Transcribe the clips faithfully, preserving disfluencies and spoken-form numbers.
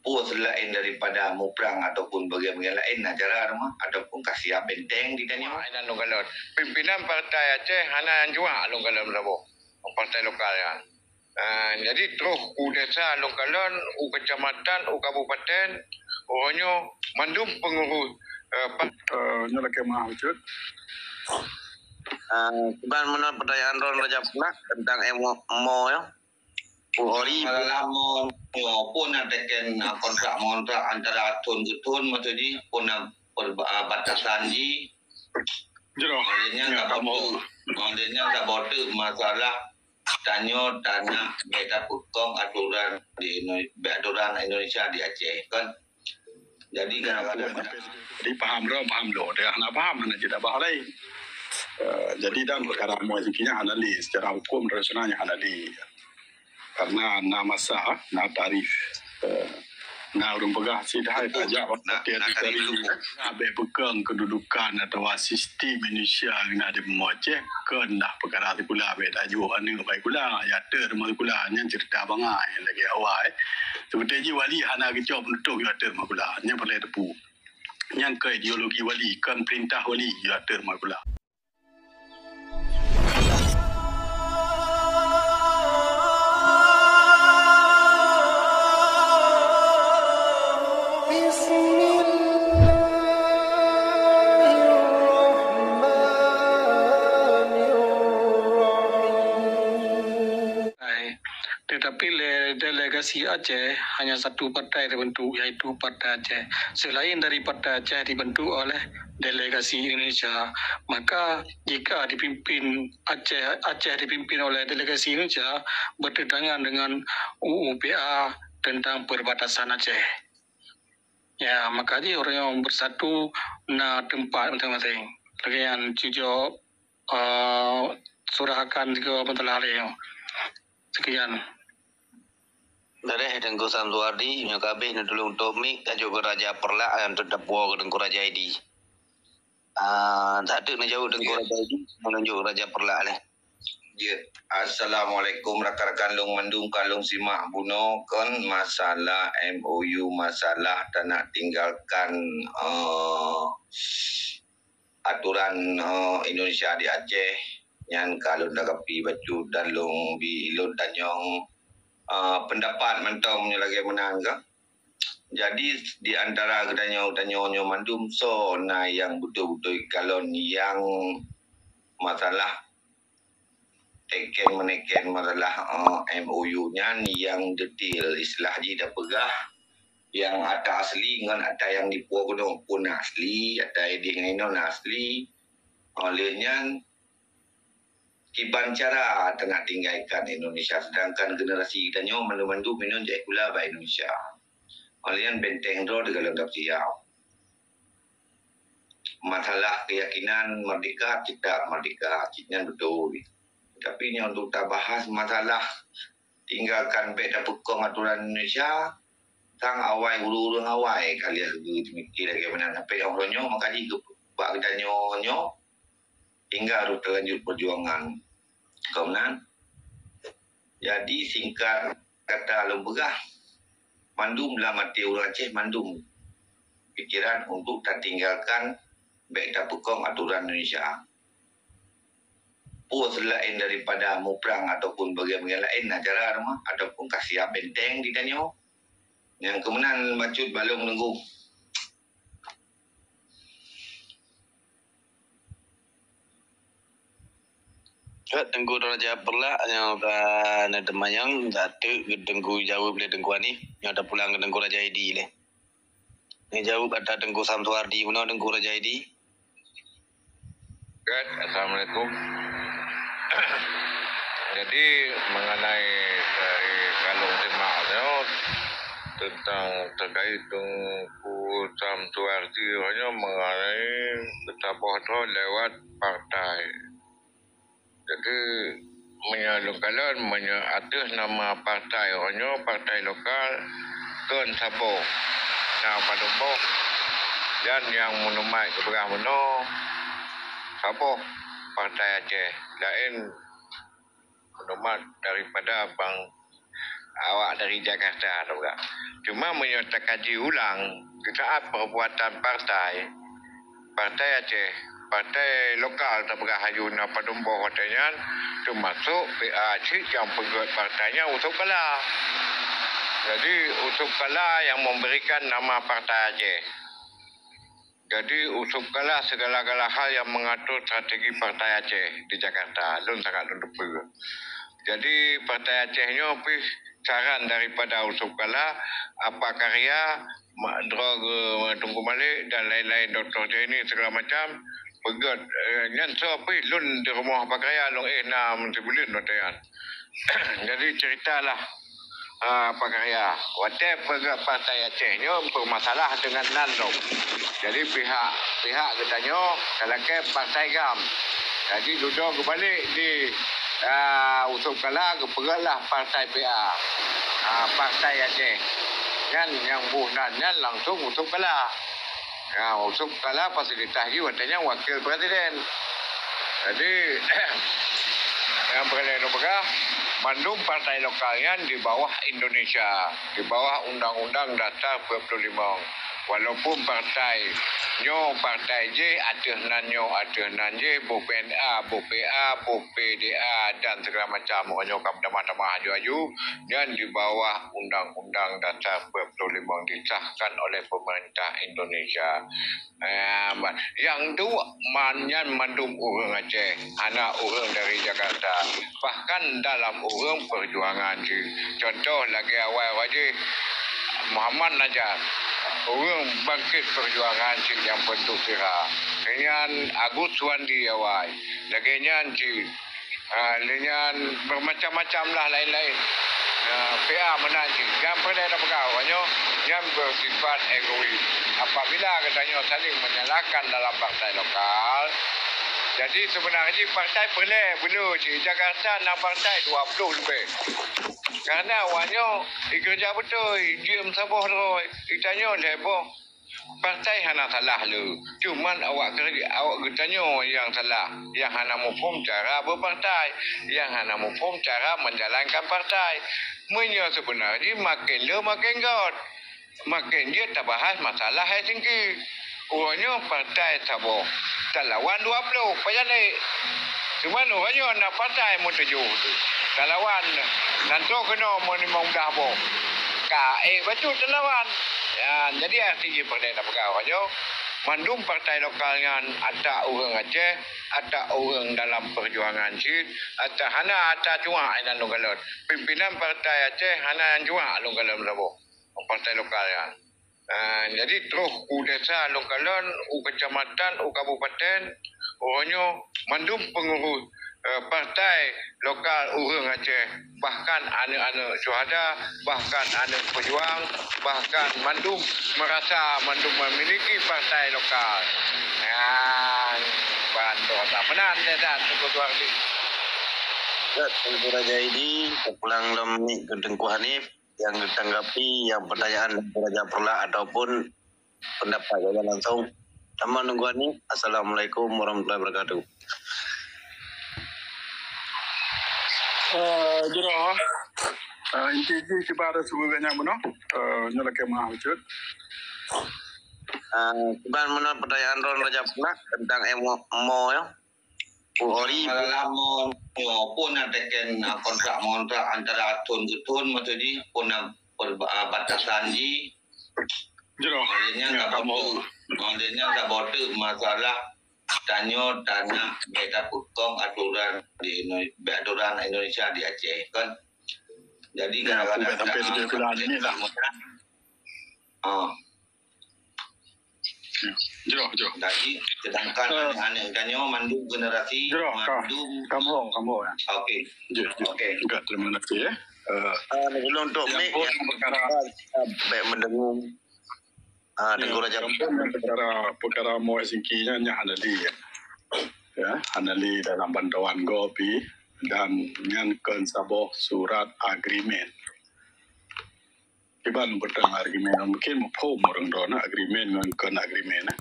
Peue seulaén daripada muprang ataupun bagian-bagian laén acara teuma ataupun ka siap benteng di tanyoe? Inan lôn kalon. Pimpinan Partai Aceh hana nyang juak lôn kalon saboh. Partai lokal nyan. Ah, jadi troh u desa lôn kalon, u kecamatan, u kabupaten, uroe nyoe mandum pengurus, eh, pa- Eh, nyoe lakèe meu'ah bacut. Ah, kiban meunan pertanyaan droen Raja Peulah tentang M O, M O nyoe. Bukhari. Masalah mo, mo pun na teken, ah, kontrak-montrak antara thôn keu thôn, maksud jih pun na per-, ah, batasan jih. Jroh. Oleh nyan, ya, saboh teuk. Oleh nyan saboh teuk masalah tanyoe tanak bèk tapeukong aturan di Indo-, bèk aturan Indonesia di Aceh, kan? Jadi, ya, kadang-kadang betul. Jadi, paham droe, paham lôn. Dia hana paham, hana jeuet babah laén. Eh, jadi, dan perkara M O U nyan hana lé, secara hukum tradisional nyan hana lé. Karena na masa, na tarikh. Eh, na ureueng peugah sih dah, betul. Tajak na, na tarikh dulu. Habéh peukong kedudukan atawa sistem Indonesia nyang na di Aceh, kon dah perkara sikula bèk tajok aneuk bak sikula, ya ate rumoh sikula, nyan cerita bangai lagèe awai. Seperti ji wali hana geucok peunutôh ya ate rumoh sikula, nyan peureulèe teupeu. Nyan keu ideologi wali, kon peurintah wali ya ate rumoh sikula. Bismillahirrahmanirrahim. Tetapi lé delegasi Aceh hanya satu partai terbentuk, yaitu Partai Aceh. Selain dari Partai Aceh dibentuk oleh delegasi Indonesia, maka jika dipimpin Aceh, Aceh dipimpin oleh delegasi Indonesia bertentangan dengan U U P A tentang perbatasan Aceh. Ya, maka jih ureueng nyang bersatu na teumpat maséng-maséng. Lagèe nyan cucok, eh, surah akan tiga mentala lé. Sekian. Dari Teungku Samsuwardi, nyoe ka habéh neutulông top mic, tajok keu Raja Peureulak, nyang teutap puwoe keu Teungku Raja Edi. Ah, sateuk neujaweueb Teungku Raja Edi, meununjuk Raja Peureulak lé. Ya. Assalamualaikum rakan-rakan lôn mandum, ka lôn simak bunoe kon masalah M O U, masalah tanak tinggalkan, eh, aturan, eh, Indonesia di Aceh. Nyan ka lôn tanggapi bacut dan lôn bi lôn tanyong, eh, pendapat mantong nyoe lagèe meunan ka. Jadi, di antara geutanyoe-tanyoe nyoe mandum, soe na nyang beutôi-beutôi kalon nyang masalah teken-meneken masalah, eh, M O U nyan nyang detail, istilah jih tapeugah, nyang ata asli ngon ata nyang dipuwoe keunoe pun asli, ata idéh ngon inoe na asli. Oleh nyan, kiban cara tanak tinggalkan Indonesia, sedangkan generasi geutanyoe mandum-mandum inong jai sikula bak Indonesia. Oleh nyan benteng droe digalon dap siap. Masalah keyakinan merdeka, kita merdeka, cit nyan beutôi. Tapi nyoe untuk tabahas masalah tinggalkan bèk tapeukong aturan Indonesia, sang awai ureueng-ureueng awai ka lheueh geupike lagèe meunan. Tapi uroe nyoe maka jih bak geutanyoe nyoe tinggai rot teulanjut peujuangan. Ka meunan. Jadi, singkat kata lôn peugah, mandum lam até ureueng Aceh mandum pikiran untuk tatinggalkan bèk tapeukong aturan Indonesia. Peue seulaén daripada muprang ataupun bagian-bagian laén acara teuma ataupun ka siap benteng di tanyoe. Nyang keu meunan bacut balong Teungku. Ka Teungku Raja Peureulak nyoe ka na teumanyong, sateuk Teungku jaweueb lé Teungku Hanif, nyoe tapulang keu Teungku Raja Edi lé. Neujaweueb ata Teungku Samsuwardi, bunoe Teungku Raja Edi. Kan, assalamualaikum. Jadi, mengenai dari kalon simak nyoe tentang terkait Teungku Samsuwardi nyoe mengenai geusaboh droe lewat partai. Jadi, meunyoe lôn kalon, meunyoe ateueh nama partai uroe nyoe, partai lokal, kon saboh. Na padum boh. Dan nyang meunumat geupeugah meunoe, saboh partai Aceh. Laén meunumat daripada bang-, awak dari Jakarta tapeugah. Cuma meunyoe takaji ulang, di saat perbuatan partai, partai Aceh, partai lokal tapeugah laju na padum boh watée nyan, teumasok P A cit nyang peugét partai nyan Yusuf Kala. Jadi, Yusuf Kala nyang memberikan nama Partai Aceh. Jadi, Yusuf Kala segala-gala hal nyang mengatur strategi Partai Aceh di Jakarta. Lôn sangat lôn teupeue. Jadi, Partai Aceh nyoe pih saran daripada Yusuf Kala, Apa Karya, Ma-, droe geu-, Teungku Malik dan lain-lain, Doktor Zaini segala macam, peugét, eh, nyan soe pih lôn di rumoh Apa Karya lôn éh na meusibuleuen watée nyan. Jadi, ceritalah, ah, Apa Karya. Watée peugét Partai Aceh nyoe bermasalah dengan nan lom. Jadi, pihak, pihak geutanyoe talakée Partai GAM. Jadi, dudoe geubalek di, ah, Yusuf Kala geupeugétlah Partai P A. Ah, Partai Aceh. Nyan nyang boh nan nyan langsung Yusuf Kala. Ya, Yusuf Kala fasilitas jih watée nyan wakil presiden. Jadi, nyang peureulée lôn peugah, mandum partai lokal nyan di bawah Indonesia, di bawah Undang-Undang Dasar empat puluh lima. Walaupun partai nyoe, partai jih, ateueh nan nyoe, ateueh nan jih, boh P N A, boh P A, boh P D A, dan segala macam, nyoe ka tamah-tamah aju-aju, nyan di bawah Undang-Undang Dasar empat puluh lima disahkan oleh pemerintah Indonesia. Eh, ba-, nyang duek man-, nyan mandum ureuëng Aceh, hana ureuëng dari Jakarta. Bahkan dalam ureuëng perjuangan jih. Contoh lagée awai-awai jih Muhammad Najar, ureuëng bangkit perjuangan jih nyang peuntuek sira. Nyan Agus Suwandi awai. Lagée nyan jih Ah, lé nyan bermacam-macam lah laén-laén. Ah, P A meunan jih. Nyang peureulée tapeugah awak nyoe, nyan bersifat egois. Apabila geutanyoe saling menyalahkan dalam partai lokal, jadi sebenarnya partai peureulée beuleu jih. Jakarta na partai dua puluh leubeh. Karena awak nyoe ikeureuja beutôi, jeuem saboh droe, geutanyoe lhée boh. Partai hana salah le, cuman awak keureuja, awak geutanyoe nyang salah, nyang hana muphom cara beupartai, nyang hana muphom cara menjalankan partai. Meunyoe seubeuna jih maken le maken göt, maken jeuet tabahas masalah hai singki. Uroe nyoe partai saboh talawan dua ploh, pajan lé. Cuman uroe nyoe na partai meutujoh tu talawan, nan troh keunoe meulimong blah boh. Ka ék bacut talawan. Ya, jadi arti jih peureulée tapeugah uroe nyoe, mandum partai lokal nyan ata ureuëng Aceh, ata ureuëng dalam perjuangan cit, ata hana ata cuak inan lôn kalon. Pimpinan partai Aceh hana nyang cuak lôn kalon saboh. Partai lokal nyan. Ah, jadi troh u desa lôn kalon, u kecamatan, u kabupaten, uroe nyoe mandum pengurus, eh, partai lokal ureuëng Aceh, bahkan aneuëk-aneuëk syuhada, bahkan aneuëk pejuang, bahkan mandum merasa mandum memiliki partai lokal. Nyan ban dosa meunan nyan dan Teungku Suhardi. Ya, Teungku Raja Idi, teupulang lom mic keu Teungku Hanif. Yang ditanggapi, yang pertanyaan dari Raja Peureulak ataupun pendapat yang langsung. Sama nunggu ni. Assalamualaikum warahmatullahi wabarakatuh. Eh, jurah. Eh, inti jih kiban ada suku ganya bunoh. Eh, nyoe lakée maaf cut. Ah, kiban mana pertanyaan ron Raja Peureulak tentang M O, M O ya. Buhori. Masalah mo, mo pun ada kan, ah, kontrak-kontrak antara thon ke thon, maksud jih pun na per-, ah, batasan jih. Jroh. Oleh nyan ya, tak kamu. Betul. Oleh nyan tak betul masalah tanyoe tanah beda pekong aturan di Indo-, aturan Indonesia di Aceh kan. Jadi ya, kadang-kadang sampai tujuh bulan ini lah. Ah. Jroh, jroh. Jadi, sedangkan eh, aneuk-aneuk tanyoe mandum generasi, jroh, ka, mandum kamoe, kamoe, ya. Okey. Jroh, jroh. Okey. Enggak, terima kasih, ya. Eh, ah, sebelum tu, yang mik, pun ya, perkara, baik mendengung. Ah, ya, Teungku Raja. Yang pun perkara, perkara muat singki nyan, nyan hana li, ya. Ya, hana li dalam bantuan gopi dan nyan kon saboh surat agreement. Kiban beutang agreement, mungkin muphom ureuëng droeneuh agreement ngon kon agreement, eh.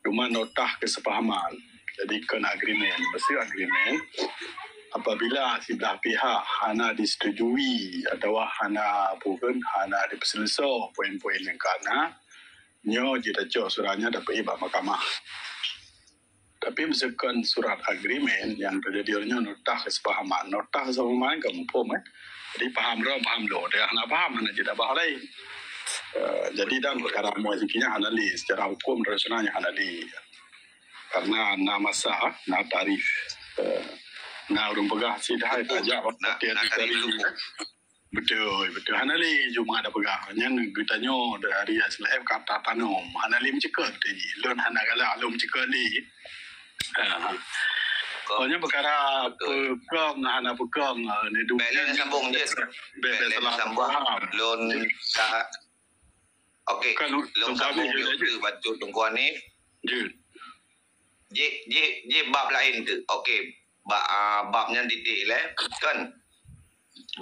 Cuma notah kesepahaman. Jadi kon agreement, mesti agreement. apabila siblah pihak hana disetujui atawa hana, apa kheun, hana dipeuseuleusoe poin-poin nyang ka na, nyoe jitacok surat nyan dapeuék bak mahkamah. Tapi meuseukan surat agreement nyang teujadi nyoe nota keuseupahaman. Nota keuseupahaman ka muphom, eh. Jadi paham droe, paham lôn. Dia hana paham, hana jeuet tabah laén. Eh, jadi dan peukara moe sikit nyan hana lé, secara hukum internasional nyan hana lé. Karena na masa, na tarikh. Eh, na ureuëng peugah sida hai tajak waktu na, dia na tarikh dicari. Beutôi, beutôi. Hana lé Jumat dah peugah. Nyan geutanyoe dari S L F kata tanom. Hana lé meuceukeut teuh jih. Lôn hana galak lôn meuceukeut lé. Ha. Kok. Oh, nyan peukara beutôi. Peukong hana peukong, ha, ni du-, bèk lé sambung je. Bèk, bèk, bèk salah sambung. Paham. Lôn ka, okey. Kan, lôn sambung je, je. Bacut Teungku Hanif. Je. Jih, jih, jih bab laén tu. Okey. Bak, ah, bab nyan titik lé, kan?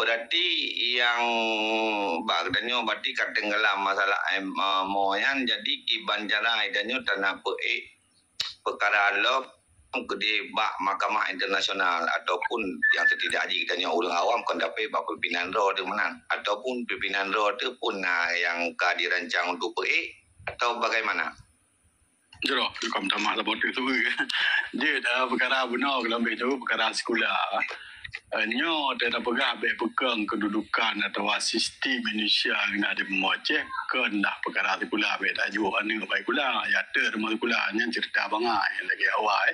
Berarti nyang bak geutanyoe berarti ka tenggelam masalah M O nyan, jadi kiban cara geutanyoe tana peuék peukara lom keudeh bak mahkamah internasional ataupun nyang setidak jih geutanyoe ureuëng awam kon tapi bak pimpinan droe teuh meunan ataupun pimpinan droe teuh pun na nyang ka dirancang untuk peuék atau bagaimana? Jroh, ka meutamah saboh teuk su-, jeuet, ah, peukara bunoe keulambeh tu peukara sikula. Eh, nyoe teuh tapeugah bèk peukong keududukan atawa sistem Indonesia nyang na di bumoe Aceh, kon lah peukara sikula bèk tajok aneuk bak sikula, ya teuk rumoh sikula nyan cerita bangai lagèe awai.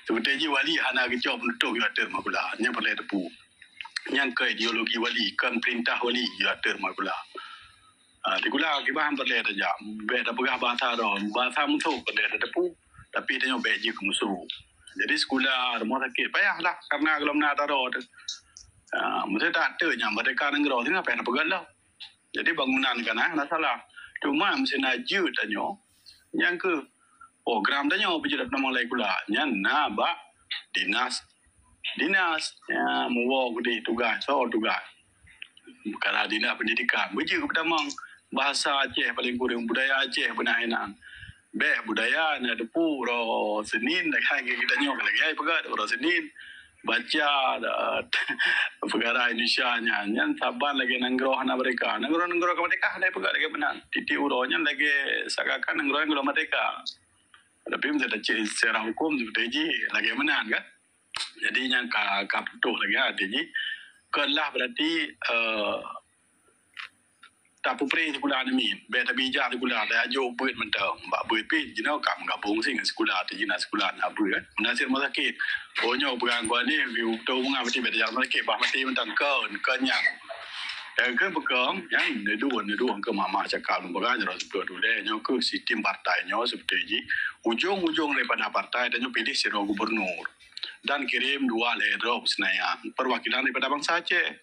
Seperti jih wali hana geucok peunutôp ya teuk rumoh sikula, nyan peureulèe teupeu. Nyan keu ideologi wali, kon peurintah wali ya teuk rumoh sikula. Ha, sikula kiban peureulèe tajak. Bèk tapeugah bahasa droe, bahasa musoh peureulèe tateupeue, tapi tanyoe bèk jeuet keu musoh. Jadi sikula, rumoh sakét payah lah, karena gohlom na taro teuh. Ha, meuseuti tak teuk nyan merdeka nanggroe, singoh payah tapeugah lom. Jadi bangunan ka na, hana salah. Cuma meuseuti na jeuet tanyoe, nyan keuh program tanyoe beujeuet tamong lé sikula. Nyan na bak dinas, dinas, ya, muwoe keudeh tugaih, soe tugaih. Peukara dinas pendidikan, beujeuet keu tamong bahasa Aceh paling kureueng, budaya Aceh beuna inan. Bèk budaya na teupeu uroe Senin, lagèe geutanyoe lagèe peugah uroe Senin. Baca, eh, peukara Indonesia nyan, nyan saban lagèe nanggroe hana merdeka. Nanggroe-nanggroe ka merdeka hana peugah lagèe meunan. Tiep-tiep uroe nyan lagèe seakan-akan nanggroe nyan gohlom merdeka. Tapi meunyoe tacek secara hukum seperti jih lagèe meunan kan. Jadi nyan ka, ka putôh lagèe arti jih. Kon lah berarti, eh, tapeupreh sikula namiet, bèk tabijak sikula, tajok beuet mantong. Bak beuet pih jinoe ka meugabong sih ngon sikula, teuh jih na sikula na beuet kan. Meunan cit rumoh sakét. Oh nyoe peugah gua ni, beutôi bunga mati bèk tajak rumoh sakét, bah mati mantong kon, kon nyan. Nyang keu peukong, nyan neudua, neudua keu mama cakap lôn peugah jaroe siplôh dulèe nyoe keuh sistem partai nyoe seperti jih. Ujong-ujong daripada partai tanyoe piléh sidroe gubernur dan kirém dua lhèe droe Senayan, perwakilan daripada bansa Aceh.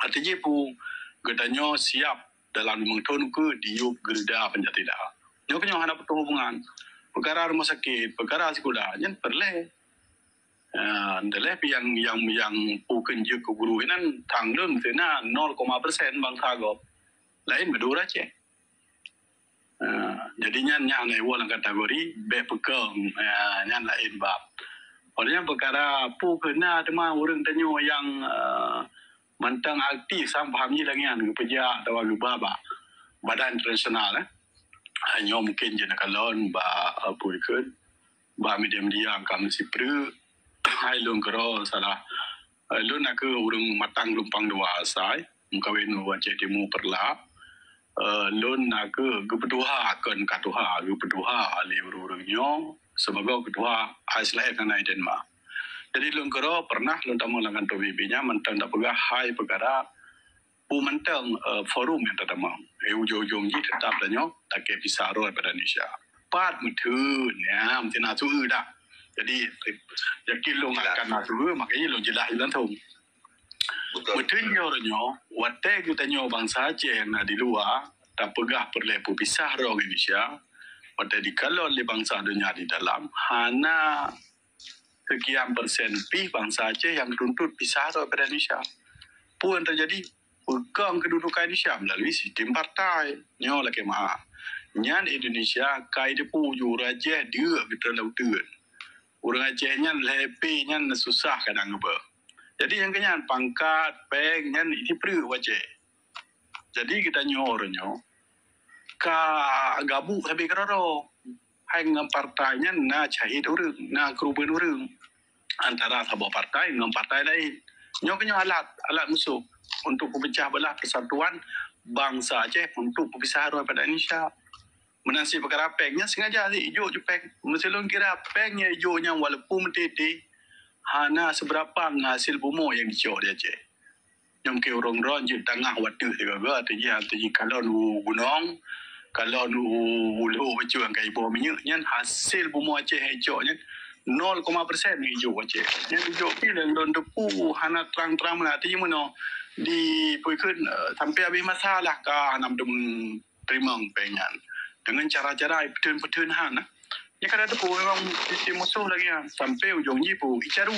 Arti jih peue? Geutanyoe siap dalam limong thôn keu diyueb geureuda Pancasila. Nyoe keunyoe hana putôh hubungan. Peukara rumoh sakét, peukara sikula, nyan peureulèe. Ah, deuh lé pih nyang, nyang, nyang peukheun jeuet keu guru inan, thang lôn meuteuna nol koma persen bansa gob. Laén Madura Aceh. Ah, jadi nyan, nyan hana iwoe lam kategori bèk peukong. Ah, nyan laén bab. Oleh nyan peukara peue keu na teuma ureueng tanyoe nyang, ah, mantong aktif sang paham jih lagèe nyan geupeujak atawa geuba bak badan internasional, eh. Ah, nyoe mungken jeuet neukalon bak, ah, peue kheun, bak media-media ka meusipreuk, hai lôn keudroe salah. Eh, lôn nakeuh ureueng Matang Geulumpang Dua asai, meukawen u Aceh Timu Peureulak. Eh, lôn nakeuh geupeutuha, kon ka tuha, geupeutuha lé ureueng-ureueng nyoe sibagoe keutuha Islahek Nana Denmark. Jadi lôn keudroe peureunah lôn tamong lam kantô B B nyan mantong tapeugah hai peukara peue mantong, eh, forum nyang tatamong. Eh, ujong-ujong jih teutap tanyoe lakèe pisah droe daripada Indonesia. Pat meutheun, ya, meuteuna su-eu dah. Jadi, yakin lôn akan na su-eu, makanya lôn jeulaih langsung. Betul. Meuteun nyoe uroe nyoe, watèe geutanyoe bansa Aceh nyang na di luwa, tapeugah peureulèe peupisah droe ngon Indonesia, watèe dikalon lé bansa donya di dalam, hana seukian persen pih bansa Aceh nyang geutuntot pisah droe daripada Indonesia. Peue nyang teujadi? Peukong keududukan Indonesia meulalui sistem partai. Nyoe lakèe meu'ah. Nyan Indonesia ka jiteupeue ju ureueng Aceh deuek geutrön lam uteuen. Ureueng Aceh nyan lhèe P nyan susah kadang geuba. Jadi nyang keunyan pangkat, péng nyan jipeureuek u Aceh. Jadi geutanyoe uroe nyoe ka gabuk sabe keudroe-droe. Hai ngon partai nyan na cahit ureuëng, na keureubeuen ureuëng antara saboh partai ngon partai laén. Nyoe keunyoe alat, alat musoh untuk peupeucah beulah persatuan bansa Aceh, untuk peupisah droe pada Indonesia. Meunan cit peukara péng nyan sengaja jijok ju péng. Meusilon kira péng nyang jijok nyan walaupun meutiti hana seubeurapa ngon hasil bumoe nyang jicok di Aceh. Nyang keu ureuëng droe jeuet tangah wateueh sigoe-goe, ateueh jih, ateueh jih kalon u gunong, kalon u, u lhok bacut nyang ka iboh minyeuk nyan, hasil bumoe Aceh nyang jicok nyan nol koma persen nyang jijok Aceh. Nyang jijok pih lôn teupeu hana trang-trang meunan, ateueh jih meunoe di peue kheun, eh, sampai habéh masa lah ka hana meuteumé teurimong péng nyan. Deungon cara-cara peutheun-peutheun han, eh. Nyan ka na teupeu memang sisi musoh lagée nyan. Sampai ujong jih pun jicaruh.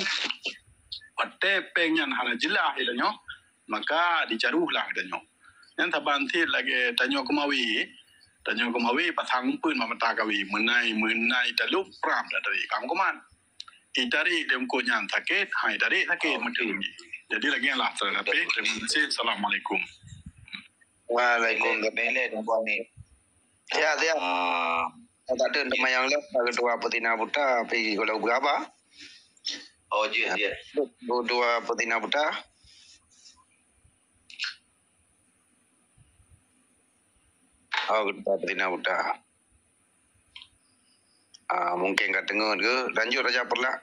Watée péng nyan hana jeulaih geutanyoe, maka jicaruh lah geutanyoe. Nyan saban cit lagée tanyoe keumawe, tanyoe keumawe pasang umpeuen bak mata kawe, meunai, meunai talop pram dak tarék, ka meukuman. Itarék lé eungkôt nyan sakét, hai tarék sakét meuteun jih. Jadi lagée nyan lah, saudara P. Terima kasih. Assalamualaikum. Waalaikumsalam. Siap, siap. Ah. Tak ada teuma nyang lé, Ketua Peutina Buta, pi kalau berapa? Oh, jeuet, jeuet. Ketua Peutina Buta. Oh, Ketua Peutina Buta. Ah, mungkin ka teungeut ke? Lanjut Raja Peureulak.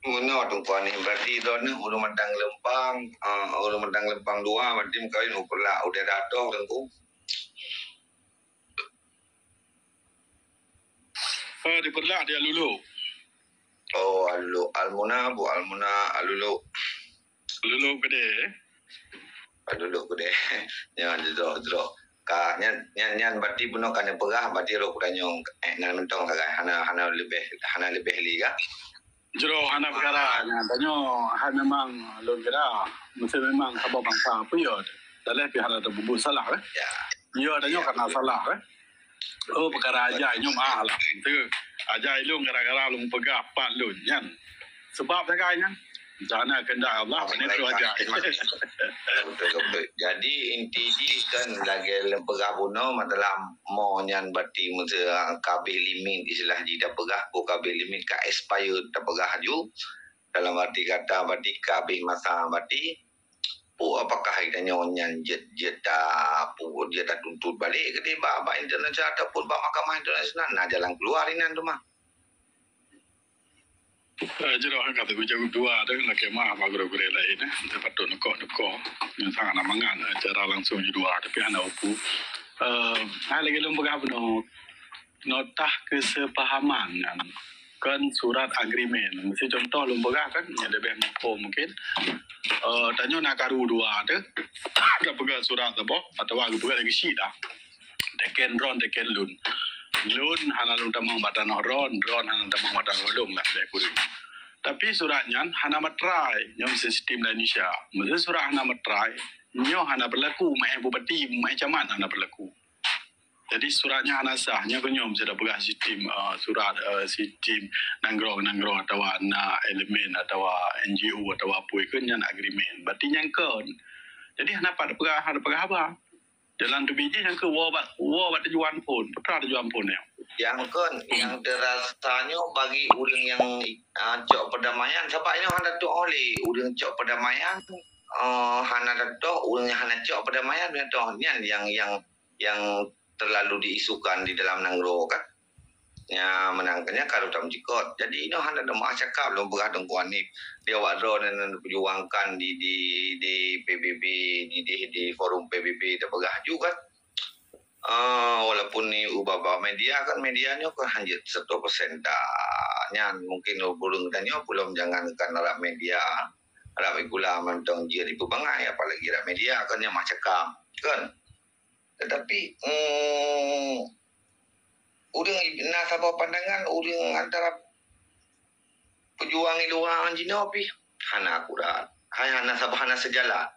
Meunoe Teungku Anis, berarti droeneuh ureuëng Matang Leumpang, ah, ureuëng Matang Leumpang dua, berarti meukawen u Peureulak, u daerah Toh, Teungku. Oh, di Peureulak, di Aluluk. Oh, Aluluk. Almuna, Bu Almuna, Aluluk. Aluluk Keudè. Aluluk Keudè. Nyan jroh, jroh. Ka, nyan, nyan, nyan berarti bunoe ka neupeugah, berarti rot geutanyoe, eh, nan mantong sagai, hana, hana leubeh, hana leubeh lé ka. Jroh hana peukara nyan, tanyoe hai memang lôn kira, meusé memang saboh bansa peue yo, daleh pih hana teupeubuet salah, eh. Ya. Yo, tanyoe kana salah, eh. Oh, peukara ajai nyoe mah lah. Teu, ajai lôn gara-gara lôn peugah pat lôn nyan. Sebab sagai nyan. Rencana kehendak Allah, pane tu ajai. Betul, betul. Jadi, inti jih kan lagée lôn peugah bunoe, masalah mo nyan berarti meusé ka habéh limit, istilah jih tapeugah, peue ka habéh limit, ka expired tapeugah ju. Dalam arti kata, berarti ka habéh masa, berarti peue apakah geutanyoe nyan jeuet, jeuet ta, peue, jeuet tatuntut balek keudeh bak, bak internasional ataupun bak mahkamah internasional, na jalan keuluwa inan teuma. Eh, jroh ka teupeu jaweueb dua tu, lakée meu'ah bak gurée-gurée laén, eh. Patut neukok-neukok. Nyang sangat na mangat, eh, cara langsung jih dua, tapi hana upu. Eh, hai lagée lôn peugah bunoe, notah keuseupahaman nyan kon surat agreement. Meusé contoh lôn peugah kan, nyang leubeh muphom mungkin. Eh, tanyoe na karu dua tu, tapeugah surat saboh, atawa geupeugah lagée syiek dah. Teken droen, teken lôn. Lôn hana lôn tamong bak tanoh droen, droen hana tamong bak tanoh lôn lah, lagée kureueng. Tapi surat nyan hana matrai, nyoe sistem di Indonesia. Meusé surat hana matrai, nyoe hana berlaku, meu'en bupati, meu'en camat hana berlaku. Jadi surat nyan hana sah, nyoe keunyoe meusé tapeugah sistem, eh, surat, eh, sistem nanggroe-nanggroe atawa na elemen atawa N G O atawa peue kheun nyan agreement. Berarti nyan kon. Jadi hana pat peugah, hana peugah haba. Dalam teubiet jih nyang keu woe bak, woe bak tujuan phon. Peue tujuan phon nyoe? Nyang kon, nyang teurasa nyoe bagi ureuëng nyang, ah, cok perdamaian, sabab nyoe hana teutoh lé ureuëng cok perdamaian, eh, hana teutoh ureuëng nyang hana cok perdamaian, hana teutoh. Nyan nyang, nyang, nyang terlalu diisukan di dalam nanggroe kan. Nya, meunan keuh nyan ka rot tameucikot. Jadi, inoe hana teuma cakap lôn peugah Teungku Hanif. Di awak droeneuh neuperjuangkan di, di, di P B B, di, di, di forum P B B tapeugah ju kan. Ah, walaupun ni ubak-ubak media kan, media nyoe kan hana jeuet seratus persen ta. Nyan mungkin ureuëng tanyoe peulom jangankan alat media, alat regular mantong jeuet jipeubangai, apalagi alat media kan nyang macam kan. Tetapi, mm, ureuëng na saboh pandangan, ureuëng antara pejuang i luwa ngon jinoe pih hana akurat. Hai hana saboh, hana seujalan.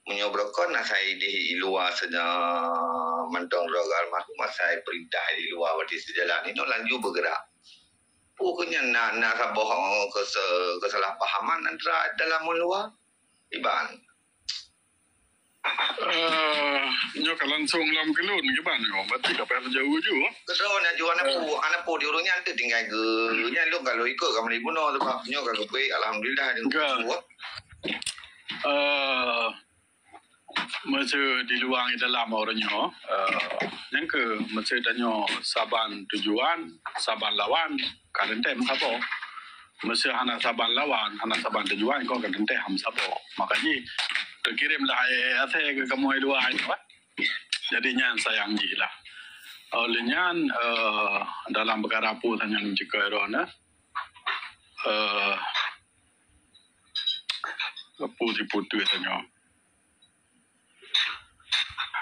Meunyoe beurokon asai ideh i luwa seujah mantong droe almarhum asai peurintah i luwa berarti seujalan. Inoe laju beugeurak. Peue keu nyan na, na saboh, eh, keuse-, keusalahapahaman antara dalam ngon luwa? Iban. Eh, nyoe ka langsung lam keu lôn kiban nyoe. Berarti ka payah jauh ju. Keudroe na ju aneuk Eh. pu, aneuk pu di ureueng nyan teuh tinggai geu. Nyan lôn ka lôn ikot ka meuli bunoe sebab nyoe ka geupeuék, alhamdulillah, di Ka. buet. Eh, meuseu di luwa ngi dalam ureueng nyoe, eh, nyang keu meuseu tanyoe saban tujuan, saban lawan, ka teuntèe meusaboh. Meuseu hana saban lawan, hana saban tujuan, kon ka teuntèe han meusaboh. Maka jih, teukirém lah hai asèe keu kamoe luwa nyoe, eh. Jadi nyan sayang jih lah. Oleh nyan, eh, dalam peukara peue tanyoe jikeu droeneuh, eh, peue siputeue tanyoe.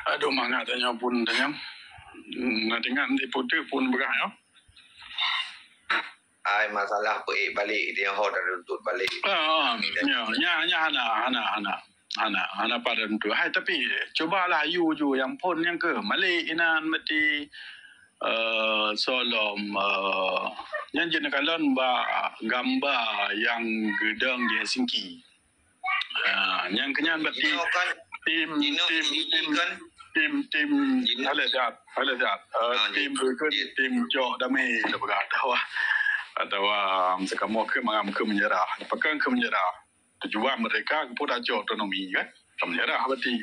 Aduh, mangat tanyoe pun tanyoe. Hmm, na teuingat siputeue pun peugah nyoe. Ai masalah peuék balek dia ho dan tuntut balek. Ah, ah, nya, nya, nya hana, hana, hana. Hana, hana pada tuntut. Hai, tapi cubalah yue ju nyang phôn nyang keu malek inan meuti, eh, soe lom, eh, nyan jeuet neukalon bak gamba nyang geudong di Helsinki. Ah, nyang keu nyan berarti Inoe kan, tim, inoe tim, tim, kan? tim, tim, Inoe. Halai siat, halai siat. Eh, Ah, tim jeuet, berikut, jeuet. tim jok damé, kita peugah. Atawa, atawa, um, seukamoe keu mangat keu meunyeurah. Pakon keu meunyeurah. Tujuan merdeka keu peue tajok otonomi, kan? Ka meunyeurah berarti.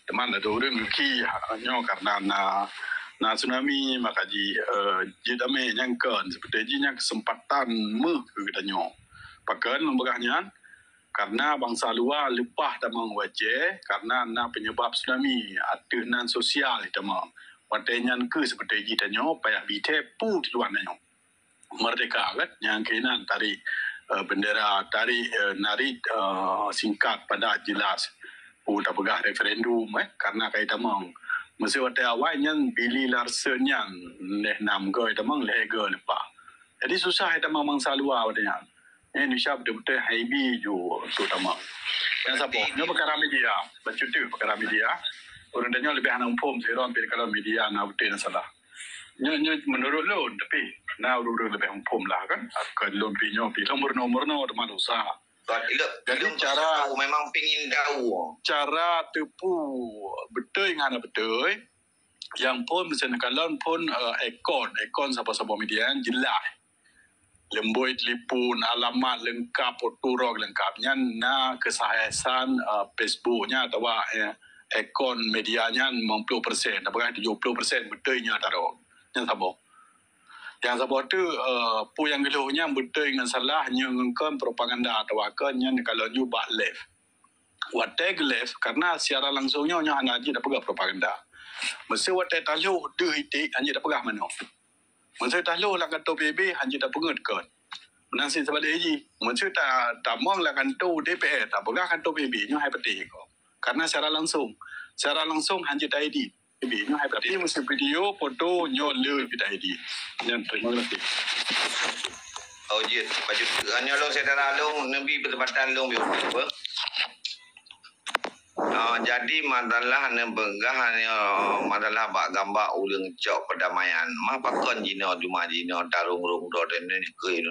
Teuma ada ureueng geuki, ha, nyoe karena na, na tsunami, maka ji, eh, jeuet damé nyang kon. Seperti jih nyan kesempatan meuh keu geutanyoe. Pakon lôn peugah nyan? Karena bansa luwa leupah tamong u Aceh karena na penyebab tsunami ateueh nan sosial tamong. Watèe nyan keuh seperti jih tanyoe payah bithèe peue tujuan tanyoe. Merdeka kan, nyang keunan tarék, eh, bendera, tarék, eh, narit, eh, singkat padat jelas. Peue tapeugah referendum, eh, karena kai tamong. Meuseu watèe awai nyan Billy Larson nyan lhèe nam goe tamong, lhèe goe leupah. Jadi susah tamong bansa luwa watèe nyan. Indonesia beutôi-beutôi haibi ju untuk tamong. Nyang saboh, nyoe peukara media, bacut teuh peukara media. Ureueng tanyoe leubeh hana muphom sidroe pih kalau media na beutôi na salah. Nyoe, nyoe menurut lôn, tapi na ureueng-ureueng leubeh muphom lah kan. Kon lôn pih nyoe pih lôn meurunoe-meurunoe teuma dosa. Jadi cara memang pingin tahu. Cara teupeu beutôi ngon hana beutôi, nyang phon meuseu neukalon phon, eh, akun, akun saboh-saboh media nyan jeulaih. Leumboi telepon, alamat leungkap, foto droe leungkap. Nyan na keusahihan, eh, Facebook nyan atawa, eh, akun media nyan limong ploh persen, atawa tujoh ploh persen beutôi nyan taroe. Nyan saboh. Nyang saboh tu, eh, peue nyang geulhôk nyan beutôi ngon salah, nyoe ngon kon propaganda atawa kon nyan kalau nyoe bak live. Watèe geu-live, karena siaran langsung nyoe, nyoe hana jeuet tapeugah propaganda. Meuseu watèe talhôk deuh iték, hana jeuet tapeugah manoe. Meuseu talhôk lam kantô P B B, hana jeuet tapeungeut kon. Meunan cit seubalek jih. Meuseu ta-, tamong lam kantô D P R, tapeugah kantô P B B, nyoe hai patéh kon. Karena siaran langsung. Siaran langsung hana jeuet taedit. Tapi meuseu video, foto, nyoe le kita edit. Nyan, terima kasih. Oh, jeuet. Baju nyoe lôn syedara lôn, neubi peusempatan lôn biôh apa? Ah, jadi masalah neupeugah nyoe, masalah bak gamba ulôn cok perdamaian. Mah pakon jinoe, juma jinoe, tarông rông droe dan lain-lain.